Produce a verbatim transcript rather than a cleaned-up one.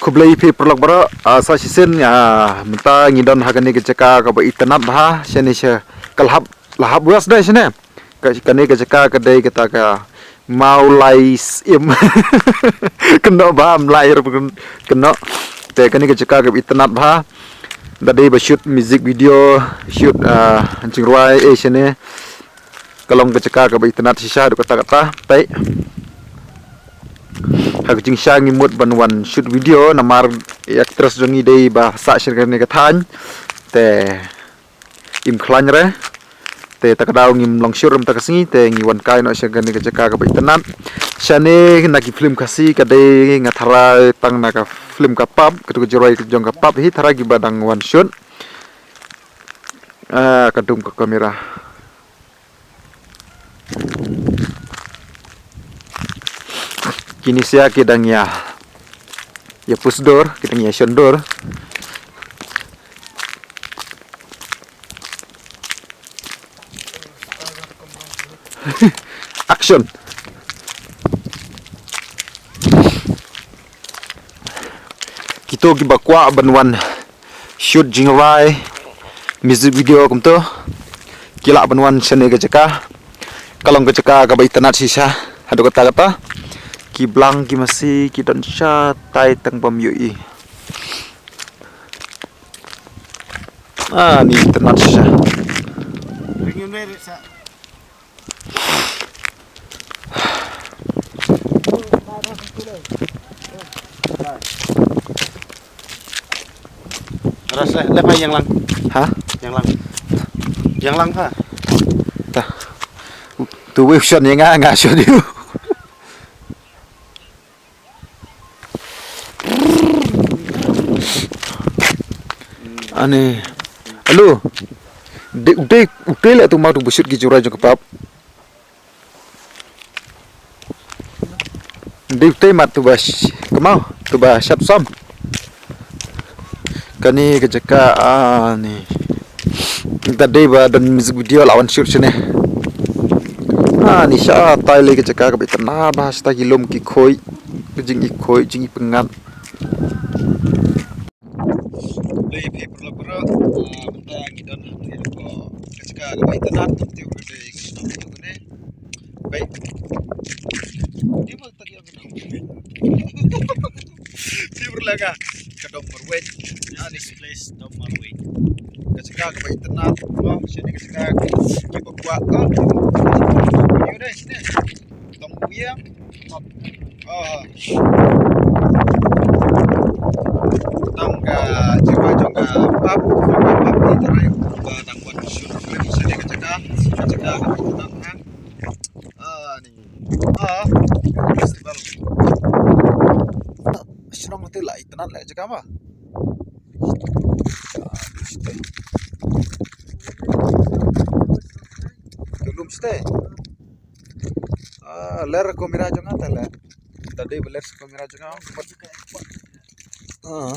Khublei phi paralok baroh, ah, sa shisien, ah, mynta ngi don ha kane ka jaka kaba itynnad bha, shane sha ka Lahap, Lahap West de shane. Ka, kane ka jaka ka dei kata ka Mawlai Syiem. Kynnoh bha, Mlai ruh kynnoh. Te kane ka jaka kaba itynnad bha. Da dei ba shoot music video, shoot, ah, jingrwai, eh, shane. Ka long ka jaka kaba itynnad shisha haduh katta katta. Peit. Ha ka jingshisha ngi mut ban wan shoot video namar i actress jong ngi dei ba sah sha kane ka thaiñ. Te im khlaiñ re. Te ta ka daw ngim long shoot mynta ka sngi te ngi wan kai noh sha kane ka jaka kaba itynnad. Shane na ki film Khasi ka dei nga tharai tang na ka film ka pap, katu ka jingrwai jong ka pap hi tharai kiba dang wan shoot. Ah, ka dum ka kamera. Kine sia ki dang ïa, ïa pus dur, ki dang ïa shon dur. Action. Kito kiba kwah ban wan shoot jingrwai, music video kumto, ki lah ban wan shane ka jaka. Ka long ka jaka kaba itynnad shisha haduh katta katta. Ki blang ki masi ki don shatai tang bym ïohi. Ah, ni itynnad shisha. Ras leh, leh pha ïeng lang. Ha? Ïeng lang. Ïeng lang pha. Ta. Tu wei shon ïa nga, nga shon ïa u. Ani. Alo. Dei, dei, dei leh tu ma tu ba shoot ki jingrwai jong ka pap. Dei utei mat tu ba sh-, kemau, tu ba shat sam. Kane ka jaka, ah, ni. Mynta dei ba don music video la wan shoot shane. Ah, ni shatai lei ka jaka kaba itynnad bha, shatai ki lum ki khuid, ka jingïakhuid, jingïapyngngad. Khublei phi paralok baroh, ah, mynta ngi don ha kane ka jaka kaba itynnad, te ka dei ka shnong ïa kane. Peit. Ni ba ta ïa kane. Phi paralok ah, ka Dong Marwei. Ah, this place Dong Marwei. Ka jaka kaba itynnad, oh, shane ka jaka kiba kwah, oh. Ni dei shane. Tong Wiang. Ah. Tang ka jaka jong ka pap, ka pap ni trai ba dang wan shoot film shane ka jaka, ka jaka ka pap tang ha. Ah, ni. Ah. Festival. Shnong te la itynnad la jaka ba. Tulum ste. Ah, ler kamera jong nga ta ler. Tadi ba ler kamera jong nga. Ah.